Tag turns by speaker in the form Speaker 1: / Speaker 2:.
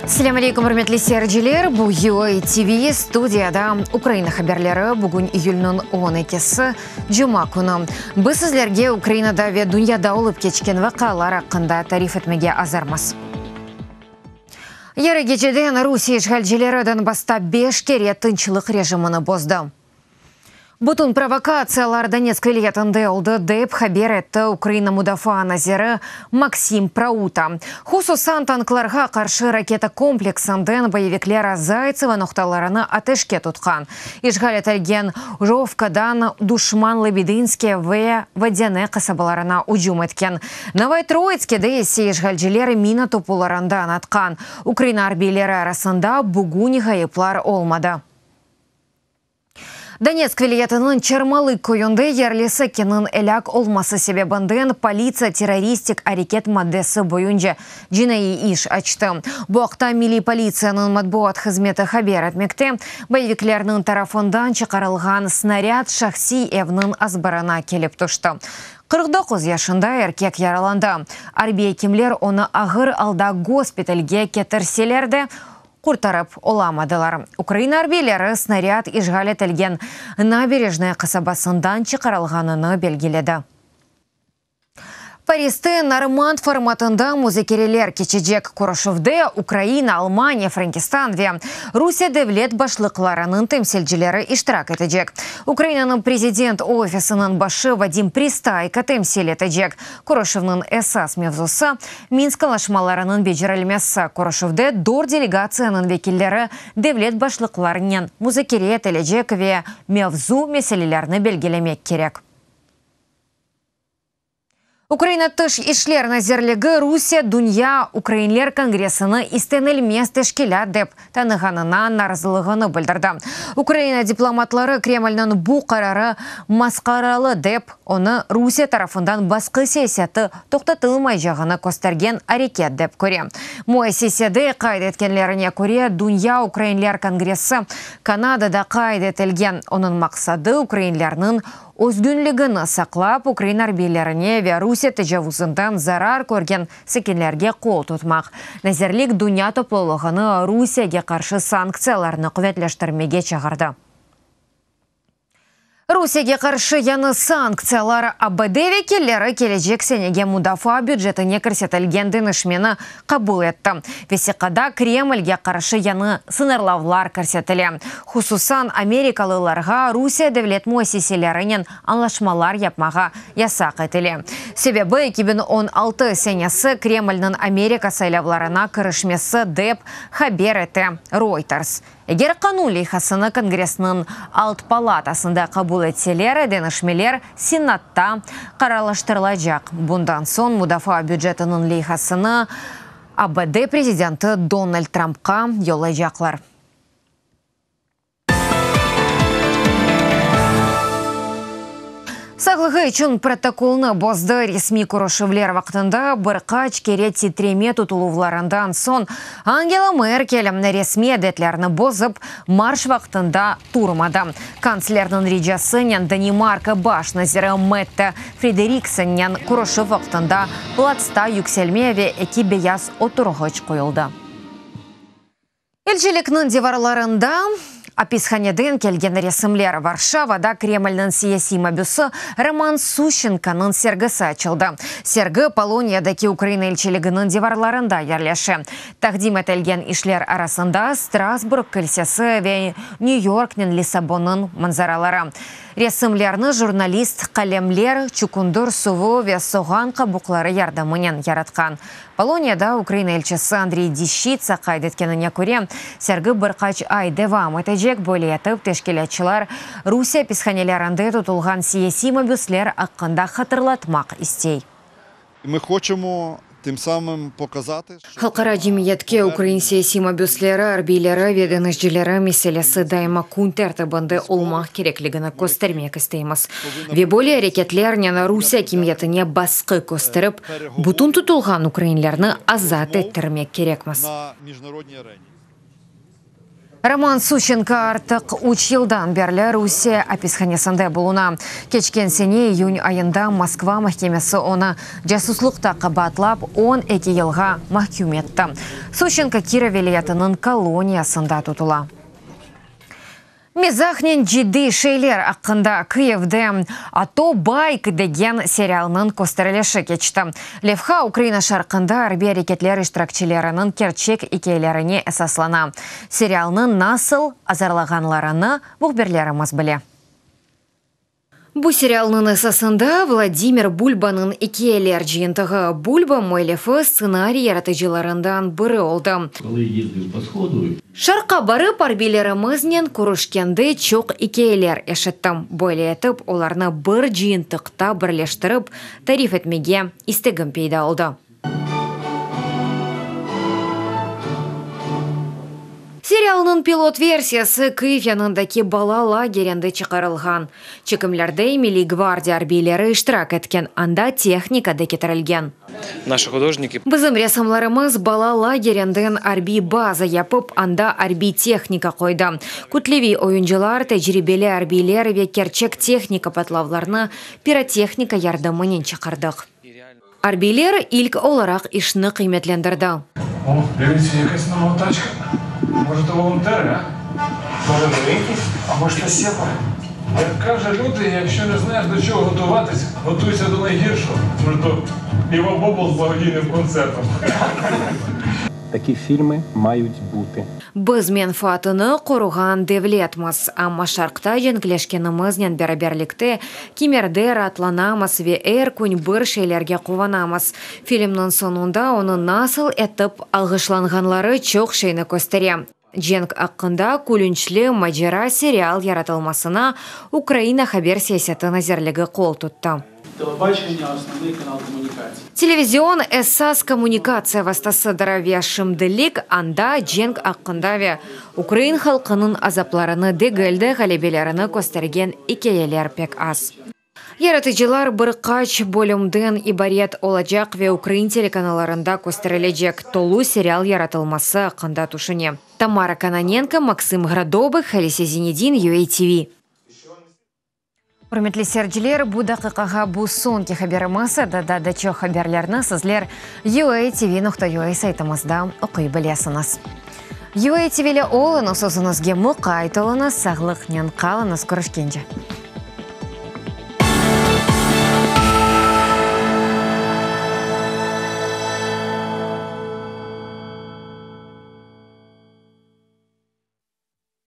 Speaker 1: Selâm aleykum, ürmetli seyirciler! Bu UA TV, studiyada Ukraina haberleri. Bugün iyülniñ on ekisi, cuma künü. Biz sizlerge Ukrainada ve dünyada olıp keçken vaqialar aqqında tarif etmege azırmız. Yarı geceden Rusiye işğalcileri Donbassta beş kere tınçlıq rejimini bozdı. Bütün provokatsiyalar Donetsk vilâyetinde oldı, dep haber etti Ukraina mudafaa naziri Maksim Prauta. Hususan, tanklarğa qarşı raketa kompleksinden boyevikler Zaytsevo noqtalarını ateşke tutqan. İşğal etilgen Jovkadan duşman Lebedinske ve Vodâne qasabalarına ücüm etken. Novotroitskede ise işğalciler mina topularından atqan. Ukraina arbiyleri arasında bugün ğayıplar olmadı. Donetsk vilâyetiniñ Çermalık köyünde yerli sakinniñ elâk olması sebebinden politsiya terroristik areket maddesi boyunca cinaiy iş açtı. Bu aqta Milliy politsiyanıñ matbuat hızmeti haber etmekte. Boyeviklerniñ tarafından çıqarılğan snarâd şahsiy evniñ azbarına kelip tüşti. 49 yaşında erkek yaralandı. Arbiy ekimler onı ağır alda gospitalge ketirseler de, qurtarıp olamadılar. Ukraina arbiyleri snarâd işğal etilgen Naberejnaya qasabasından çıqarılğanını belgiledi. Pariste normand formatında muzakereler keçecek. Körüşüvde Ukraina, Almaniya, Frenkistan ve Rusiye devlet başlıqlarınıñ temsilcileri iştirak etecek. Ukrainanıñ prezident ofisiniñ başı Vadim Pristayko temsil etecek. Körüşüvniñ esas mevzusı, Minsk añlaşmalarınıñ becerilmesi. Körüşüvde dört delegatsiyanıñ vekilleri devlet başlıqlarınen muzakere etilecek ve mevzu meselelerni belgilemek kerek. Ukraina Tış işler nazirligi Rusiye Dünya ukrainler kongressini istenilmez teşkilât dep tanığanına narazılığını bildirdi. Ukraina diplomatları Kremlniñ bu qararı masqaralı dep, onı Rusiye tarafından basqı siyaseti toqtatılmaycağını köstergen areket dep köre. Müessisede qayd etkenlerine köre, Dünya ukrainler kongressi Kanadada qayd etilgen, onıñ maqsadı ukrainlerniñ özgünligini saqlap, ukrain arbiylerine ve Rusiye tecavuzından zarar körgen sakinlerge qol tutmaq. Nazirlik dünya toplulığını Rusiyege qarşı sanktsiyalarnı quvetleştirmege çağırdı. Rusiyege qarşı yañı sanktsiyalar, ABD vekilleri kelecek senege mudafaa bücetine kirsetilgen deñişmeni qabul etti. Vesiqada Kremlge qarşı yañı sıñırlavlar kirsetile. Hususan, amerikalılarğa Rusiye devlet müessiselerinen añlaşmalar yapmağa yasaq etile. Sebebi, 2016 senesi Kremlniñ Amerika saylavlarına kirişmesi, dep haber ete Reuters. Eger qanun leyhasını Kongressniñ alt palatasında qabul etseler, deñişmeler Senatta qararlaştırılacaq. Bundan soñ mudafaa bücetiniñ leyhasını ABD prezidenti Donald Trumpqa yollaycaqlar. Sağlığı içün protokolnı bozdı. Resmiy körüşüvler vaqtında bir qaç kere titreme tutuluvlarından soñ Angela Merkel resmiy adetlerni bozıp, marş vaqtında turmadı. Kantslerniñ ricasınen Danimarka baş naziri Mette Frederiksennen körüşüv vaqtında platsta yükselme ve eki beyaz oturğıç qoyuldı. Elçilikniñ divarlarında apishaneden kelgen resimler, Varşavada Kremlniñ siyasiy mabüsi Roman Suşçenkonıñ sergisi açıldı. Sergi Poloniyadaki Ukraina elçiliginiñ divarlarında yerleşe. Taqdim etilgen işler arasında Strasburg kilsesi ve Nyu-Yorknen Lissabonnıñ manzaraları. Resimlerni jurnalist qalemler, çükündir suvu ve soğan qabuqları yardımınen yaratqan. Poloniyada Ukraina elçisi Andriy Dişçitsa qayd etkenine köre, sergi bir qaç ay devam etecek, böyle etip teşkilâtçılar Rusiye apishanelerinde tutulğan siyasiy mabüsler aqqında hatırlatmaq istey.
Speaker 2: Mı hoçemo tim samım pokazatı, şço
Speaker 1: Halqara cemiyetke ukrain siyasiy mabüsleri, arbiyleri ve deñizcileri meselesi daima kün tertibinde olmaq kerekligini köstermek isteymiz. Ve böyle areketlernen Rusiye akimiyetine basqı kösterip, bütün tutulğan ukrainlerni azat ettirmek kerekmiz. Roman Suşçenko artıq üç yıldan berli Rusiye apishanesinde buluna. Keçken sene iyün ayında Moskva mahkemesi onı casuslıqta qabaatlap, 12 yılğa mahküm etti. Suşçenko Kirov vilâyetiniñ koloniyasında tutula. Mizahnen ciddiy şeyler aqqında Kıyivde ATO bayk degen serialnıñ kösterilişi keçti. Levha Ukraina şarqında arbiy areketler iştirakçileriniñ kerçek ikâyelerine esaslana. Serialnı nasıl azırlağanlarını mühbirlerimiz bile. Bu serialnıñ esasında Vladimir Bulbanıñ ikâyeler cıyıntığı. Bulba müellifi, stsenariy yaratıcılarından biri oldı. Şarqqa barıp, arbiylerimiznen körüşkende çoq ikâyeler eşittim. Böyle etip, olarnı bir cıyıntıqta birleştirip, tarif etmege istegim peyda oldı. Serialnıñ pilot versiyası Kıyiv yanındaki bala lagerinde çıqarılğan. Çekimlerde Milliy gvardiya arbiyleri iştirak etken, anda tehnika da ketirilgen. Bizim ressamlarımız bala lagerinden arbiy baza yapıp, anda arbiy tehnika qoydı. Kütleviy oyuncılar, tecribeli arbiyler ve kerçek tehnika patlavlarnı pirotehnika yardımınen çıqardıq. Arbiyler ilk olaraq işni qıymetlendirdi.
Speaker 3: O, divitsia, yakась nova taçka. Može, to volonteri, a? Може, нові якісь? А може, то сепари? Як кажуть люди, якщо не знаєш, до чого готуватись, готуйся до найгіршого. Може, то Іва Бобул з благодійним концертом.
Speaker 4: Такі фільми мають бути.
Speaker 1: Biz menfaatını qoruğan devletmiz, amma Şarqta cenkleşkenimiznen beraberlikte kimerde raatlanamız ve er kün bir şeylerge quvanamız. Filmniñ soñunda onı nasıl etip alğışlanğanları çoq şeyni köstere. Cenk aqqında külünçli macera serial yaratılmasına Ukraina haber siyaseti nazirligi qol tuttı. Televizion, esas kommunikatsiya vastasıdır ve şimdilik anda cenk aqqında ve ukrain halqınıñ azaplarını degil de, ğalebelerini köstergen ikâyeler pek az. Yaratıcılar bir qaç bölümden ibaret olacaq ve ukrain telekanallarında kösterilecek tolu serial yaratılması aqqında tüşüne. Tamara Kononenko, Maksım Gradobıh, Halise Zinedin, UATV. Ürmetli seyirciler, bu daqiqağa bu soñki haberimiz edi. Daa da çoq haberlerni sizler uatv.ua saytımızda oquy bilesiñiz. UATV ile oluñız, özüñizge muqayt oluñız, sağlıqnen qalıñız, körüşkence!